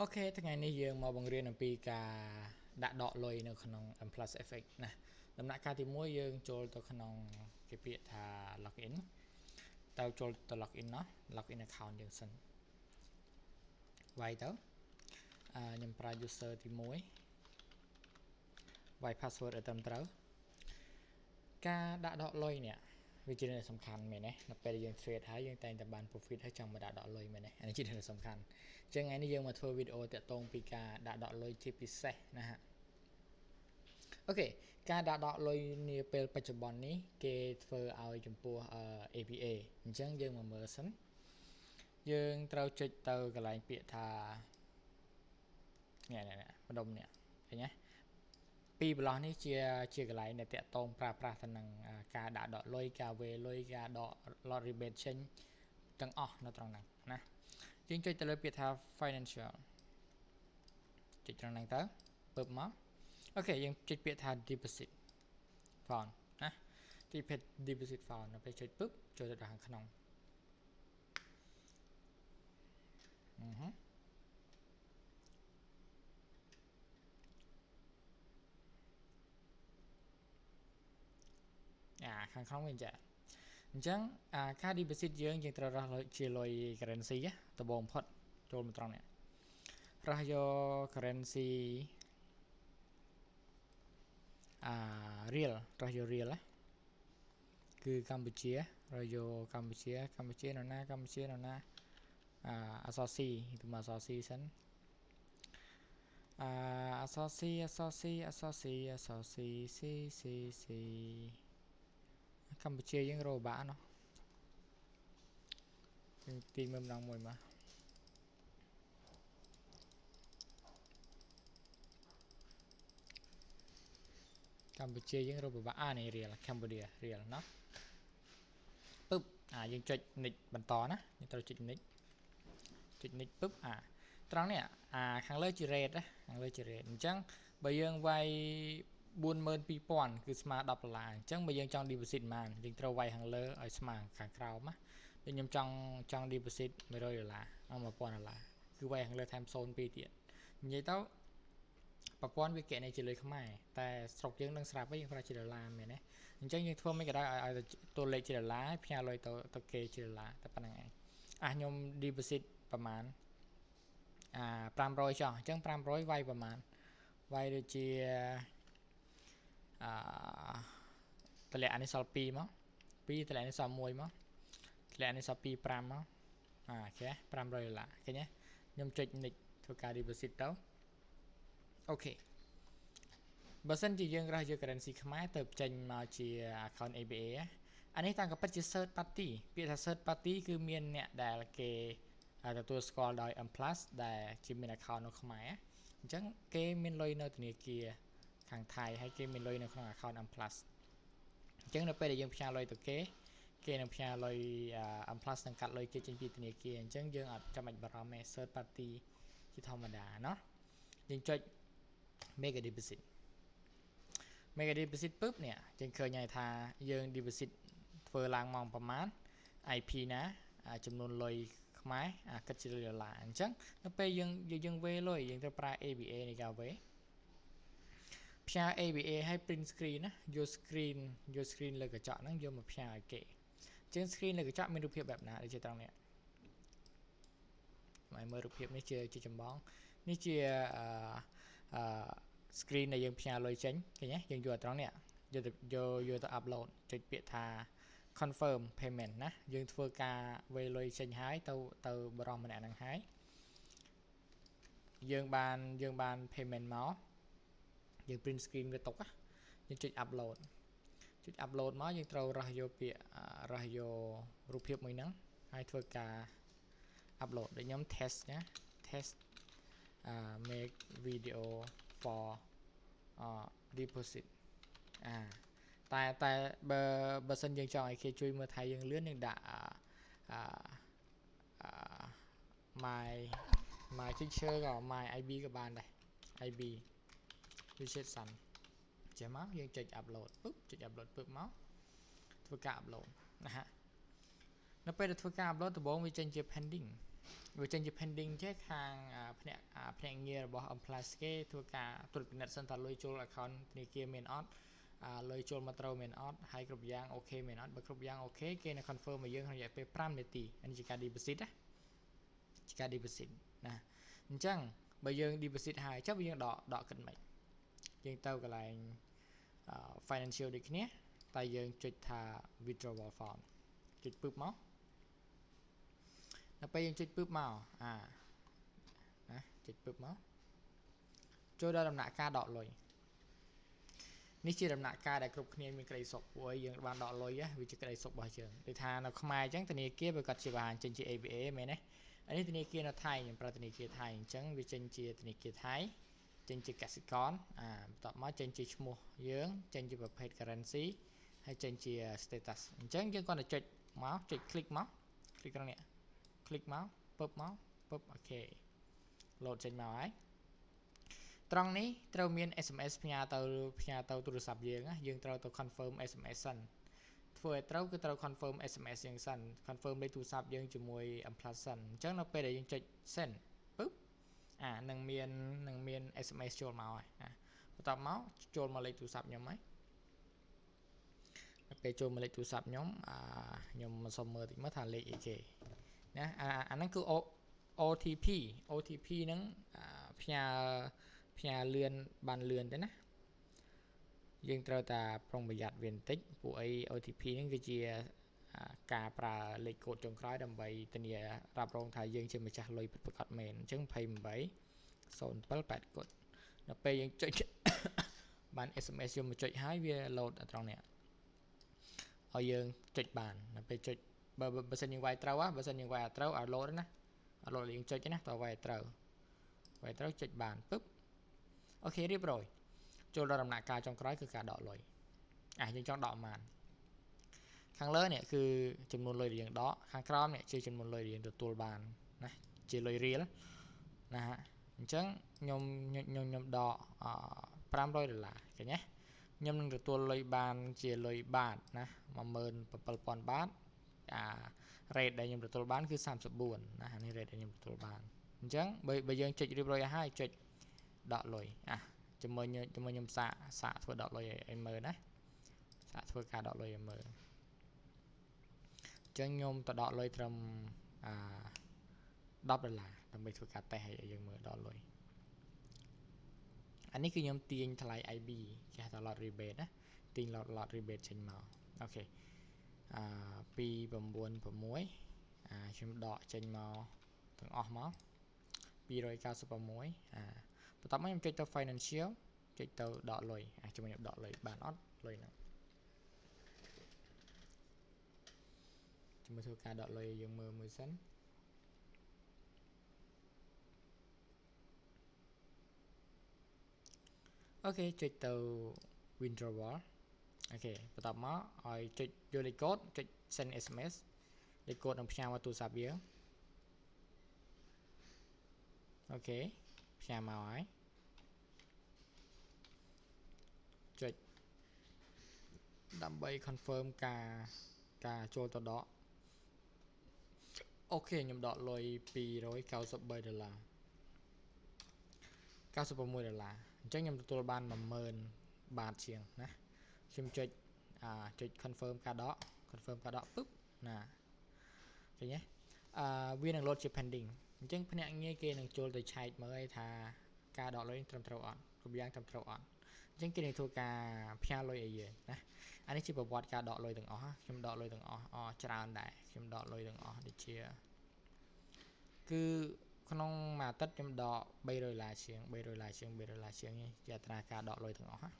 OK ថ្ងៃនេះយើងមកបង្រៀនអំពីការដាក់ដកលុយនៅក្នុង M+ FX ណាដំណាក់កាលទី1យើងចូលទៅក្នុងគេពាក្យថា login ទៅចូលទៅ login ណោះ login account យើងសិនវាយទៅខ្ញុំប្រើ user ទី1វាយ password ឲ្យត្រឹមត្រូវការដាក់ដកលុយនេះវាជារឿងសំខាន់មែនទេនៅពេលយើង trade ហើយយើងតែងតែបាន profit ហើយចង់មកដាក់ដកលុយមែនទេអានេះជារឿងសំខាន់អញ្ចឹងថ្ងៃនេះយើងមកធ្វើវីដេអូតាក់ទងពីការដាក់ដកលុយជាពិសេសណាហ៎OK ការដាក់ដកលុយនាពេលបច្ចុប្បន្ននេះគេធ្វើឲ្យចំពោះ ABA អញ្ចឹងយើងមកមើលសិនយើងត្រូវចុចទៅកន្លែងពាក្យថានេះនេះម្ដុំនេះឃើញទេពីរប្លោះនេះជាកន្លែងដែលតាក់ទងប្រើប្រាស់ទៅនឹងការដាក់ដកលុយការវេលុយការដក lot rebate ចេញទាំងអស់នៅត្រង់ហ្នឹងណាយើងចុចទៅលើពាក្យថា financial ចុចត្រង់ហ្នឹងទៅពឹបមក OK យើងចុចពាក្យថា deposit fund ណាចុចពាក្យ deposit fund ដល់ពេលចុចពឹបចូលទៅដល់ខាងក្នុងអាខាងក្នុងវិញចាអញ្ចឹងអាការ deposit យើងត្រូវរកជាលុយ currency ដំបូងបំផុតចូលមកត្រង់នេះរកយក currency អារៀលរកយករៀលណាគឺកម្ពុជារកយកកម្ពុជាកម្ពុជានៅណាកម្ពុជានៅណាអាអក្សរ C ទៅមកអក្សរ C សិនអាអក្សរ C អក្សរ C អក្សរ C អក្សរ C C C C កម្ពុជាយើងរកបាក់ណោះយើងទីមើលម្ដងមួយមកកម្ពុជាយើងរកពិបាកអានេះរៀល Cambodia រៀលណោះពឹបអាយើងចុច nick បន្តណាយើងត្រូវចុច nick ចុច nick ពឹបអាត្រង់នេះអាខាងលើជា rate ណាខាងលើជា rate អញ្ចឹងបើយើងវាយ42000គឺស្មើ10ដុល្លារអញ្ចឹងបើយើងចង់ deposit ប៉ុន្មានយើងត្រូវវាយខាងលើឲ្យស្មើខាងក្រោមណាដូចខ្ញុំចង់ deposit 100ដុល្លារ1000ដុល្លារគឺវាយខាងលើថែម0 2ទៀតនិយាយទៅប្រព័ន្ធវាគណនាជាលុយខ្មែរតែស្រុកយើងនឹងស្រាប់វិញយើងប្រើជាដុល្លារមែនទេអញ្ចឹងយើងធ្វើមិនក៏ដោយឲ្យតួលេខជាដុល្លារផ្ញើលុយទៅគេជាដុល្លារតែប៉ុណ្្នឹងឯងអាខ្ញុំ deposit ប្រហែលអា500ចុះអញ្ចឹង500វាយប្រហែលវាយដូចជាអាតម្លាក់អានេះសល់2មក2តម្លាក់នេះសល់1មកតម្លាក់នេះសល់2 5មកអាគេ500ដុល្លារឃើញទេខ្ញុំចុច nick ធ្វើការ deposit ទៅ OK បើសិនជាយើងរើសយក currency ខ្មែរទៅចេញមកជា account ABA អានេះតាមក៏ពិតជា third party ពាក្យថា third party គឺមានអ្នកដែលគេទទួលស្គាល់ដោយ M+ ដែលជាមាន account នៅខ្មែរអញ្ចឹងគេមានលុយនៅធនាគារខាងថៃហើយគេមានលុយនៅក្នុង account M+ អញ្ចឹងនៅពេលដែលយើងផ្ញើលុយទៅគេគេនឹងផ្ញើលុយ M+ នឹងកាត់លុយគេចេញពីធនាគារអញ្ចឹងយើងអត់ចាំបាច់បារម្ភទេ third party ជាធម្មតាណោះយើងចុច make a deposit make a deposit ពឹបនេះយើងឃើញហើយថាយើង deposit ធ្វើឡើងម៉ោងប្រហែល IP ណាចំនួនលុយខ្មែរគិតជាលុយដុល្លារអញ្ចឹងនៅពេលយើងវេលុយយើងត្រូវប្រើ ABA នៃការវេផ្ញើ ABA ឲ្យ print screen ណាយក screen យក screen លើកញ្ចក់ហ្នឹងយកមកផ្ញើឲ្យគេអញ្ចឹង screen លើកញ្ចក់មានរូបភាពបែបណាដូចជាត្រង់នេះមកមើលរូបភាពនេះជាចម្បងនេះជាអឺ screen ដែលយើងផ្ញើលុយចេញឃើញទេយើងយកត្រង់នេះយកទៅយកទៅ upload ចុចពាក្យថា confirm payment ណាយើងធ្វើការវេលុយចេញហើយទៅបរិសម្នាក់ហ្នឹងហើយយើងបាន payment មកយើង print screen វាទុកណាយើងចុច upload ចុច upload មកយើងត្រូវរកយកពាក្យរកយករូបភាពមួយហ្នឹងហើយធ្វើការ upload ដូចខ្ញុំ test ណា test make video for deposit អាតែបើសិនយើងចង់ឲ្យគេជួយមើលថៃយើងលឿនយើងដាក់អា my my teacher ក៏ my IB ក៏បានដែរ IB Richard Sun ចេះមកយើងចុច upload ពឹបចុច upload ពឹបមកធ្វើការ upload ណាហ៎នៅពេលដែលធ្វើការ upload ដំបូងវាចេញជា pending វាចេញជា pending ចេះខាងភ្នាក់ភ្នាក់ងាររបស់ M+ គេធ្វើការត្រួតពិនិត្យសិនថាលុយចូល account ធនាគារមានអត់លុយចូលមកត្រូវមានអត់ហើយគ្រប់យ៉ាង OK មានអត់បើគ្រប់យ៉ាង OK គេនឹង confirm មកយើងក្នុងរយៈពេល5នាទីអានេះជាការ deposit ណាជាការ deposit ណាអញ្ចឹងបើយើង deposit ហើយចុះបើយើងដកដកគិតមិនយើងទៅកន្លែង financial ដូចគ្នាតែយើងចុចថា withdrawal form ចុចពឹបមកដល់ពេលយើងចុចពឹបមកអាណាចុចពឹបមកចូលដល់ដំណាក់កាលដកលុយនេះជាដំណាក់កាលដែលគ្រប់គ្នាមានក្តីសុខព្រោះយើងបានដកលុយវាជាក្តីសុខរបស់យើងដូចថានៅខ្មែរអញ្ចឹងធនាគារវាគាត់ជាបង្ហាញចេញជា ABA មែនទេអានេះធនាគារនៅថៃខ្ញុំប្រើធនាគារថៃអញ្ចឹងវាចេញជាធនាគារថៃចេញជាកសិករអាបន្ទាប់មកចេញជាឈ្មោះយើងចេញជាប្រភេទ currency ហើយចេញជា status អញ្ចឹងយើងគ្រាន់តែចុចមកចុច click មក click ត្រង់នេះ click មកពឹបមកពឹប OK លោតចេញមកហើយត្រង់នេះត្រូវមាន SMS ផ្ញើទៅផ្ញើទៅទូរស័ព្ទយើងណាយើងត្រូវទៅ confirm SMS សិនធ្វើឲ្យត្រូវគឺត្រូវ confirm SMS យើងសិន confirm លេខទូរស័ព្ទយើងជាមួយ M+ សិនអញ្ចឹងនៅពេលដែលយើងចុច send ពឹបអានឹងមាននឹងមាន SMS ចូលមកហើយណាបន្ទាប់មកចូលមកលេខទូរស័ព្ទខ្ញុំហើយពេលចូលមកលេខទូរស័ព្ទខ្ញុំអាខ្ញុំសុំមើលតិចមើលថាលេខអីគេណាអាអាហ្នឹងគឺ OTP OTP ហ្នឹងផ្ញើផ្ញើលឿនបានលឿនទេណាយើងត្រូវតែប្រុងប្រយ័ត្នវាបន្តិចពួកអី OTP ហ្នឹងគឺជាការប្រើលេខកូដចុងក្រោយដើម្បីធានារ៉ាប់រងថាយើងជាម្ចាស់លុយពិតប្រាកដមែនអញ្ចឹង28 07 8កុដដល់ពេលយើងចុចបាន SMS យកមកចុចហើយវា load ត្រង់នេះឲ្យយើងចុចបានដល់ពេលចុចបើបើសិនយើងវាយត្រូវបើសិនយើងវាយអត់ត្រូវឲ្យ load ណាអត់ load យើងចុចណាតើវាយត្រូវវាយត្រូវចុចបានពឹប OK រៀបរយចូលដល់ដំណាក់កាលចុងក្រោយគឺការដកលុយអាយើងចង់ដកប៉ុន្មានខាងលើនេះគឺចំនួនលុយដែលយើងដកខាងក្រោមនេះជាចំនួនលុយដែលយើងទទួលបានណាជាលុយរៀលណាហ่ะអញ្ចឹងខ្ញុំខ្ញុំខ្ញុំដក500ដុល្លារឃើញទេខ្ញុំនឹងទទួលលុយបានជាលុយបាតណា17000បាតអា rate ដែលខ្ញុំទទួលបានគឺ34ណានេះ rate ដែលខ្ញុំទទួលបានអញ្ចឹងបើបើយើងចុចរៀបរយហើយចុចដកលុយអាជាមួយជាមួយខ្ញុំសាកសាកធ្វើដកលុយឲ្យមើលណាសាកធ្វើការដកលុយឲ្យមើលអញ្ចឹងខ្ញុំទៅដកលុយត្រឹមអា10ដុល្លារដើម្បីធ្វើការតេស្តឲ្យយើងមើលដកលុយអានេះគឺខ្ញុំទាញថ្លៃ IB គេហៅថា lot rebate ណាទាញ lot lot rebate ចេញមក OK អា296អាខ្ញុំដកចេញមកទាំងអស់មក296អាបន្ទាប់មកខ្ញុំចុចទៅ financial ចុចទៅដកលុយអាជាមួយខ្ញុំដកលុយបានអត់លុយហ្នឹងជាមួយធ្វើការដកលុយយើងមើលមួយសិន OK ចុចទៅ withdrawal OK បន្ទាប់មកឲ្យចុចយកលេខកូដចុច send SMS លេខកូដនឹងផ្ញើមកទូរស័ព្ទយើង OK ផ្ញើមកហើយចុចដើម្បី confirm ការការចូលទៅដក OK ខ្ញុំដកលុយ293ដុល្លារ96ដុល្លារអញ្ចឹងខ្ញុំទទួលបាន10000បាតជាងណាខ្ញុំចុចអាចុច confirm ការដក confirm ការដកពឹបណាឃើញទេអឺវានឹងលោតជា pending អញ្ចឹងភ្នាក់ងារគេនឹងចូលទៅឆែកមើលឲ្យថាការដកលុយត្រឹមត្រូវអត់គ្រប់យ៉ាងត្រឹមត្រូវអត់អញ្ចឹងគេនឹងធ្វើការផ្ញើលុយឲ្យយើងណាអានេះជាប្រវត្តិការដកលុយទាំងអស់ខ្ញុំដកលុយទាំងអស់អច្រើនដែរខ្ញុំដកលុយទាំងអស់ដូចជាគឺក្នុងមួយអាទិត្យខ្ញុំដក300ដុល្លារជាង300ដុល្លារជាង300ដុល្លារជាងនេះជាអត្រាការដកលុយទាំងអស់ណា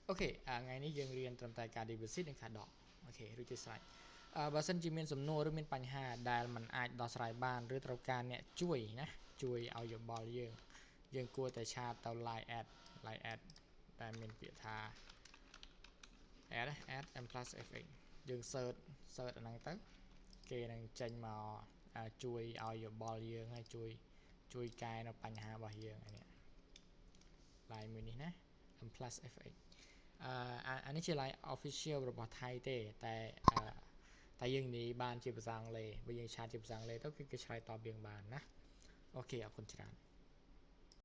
OK ថ្ងៃនេះយើងរៀនត្រឹមតែការ deposit និងការដក OK រួចជាស្រេចអឺបើសិនជាមានសំណួរឬមានបញ្ហាដែលมันអាចដោះស្រាយបានឬត្រូវការអ្នកជួយណាជួយឲ្យយោបល់យើងយើងគួរតែchat ទៅ line add line add ដែលមានពាក្យថា add add m +fx យើង search search អាហ្នឹងទៅគេនឹងចេញមកជួយឲ្យយោបល់យើងហើយជួយជួយកែនៅបញ្ហារបស់យើងអានេះ line មួយនេះណា m +fx អឺអានេះជា line official របស់ថៃទេតែ តែយើងនិយាយបានជាភាសាអង់គ្លេសបើយើង chat ជាភាសាអង់គ្លេសទៅគឺគេឆ្លើយតបយើងបានណា។ OK អរគុណច្រើន។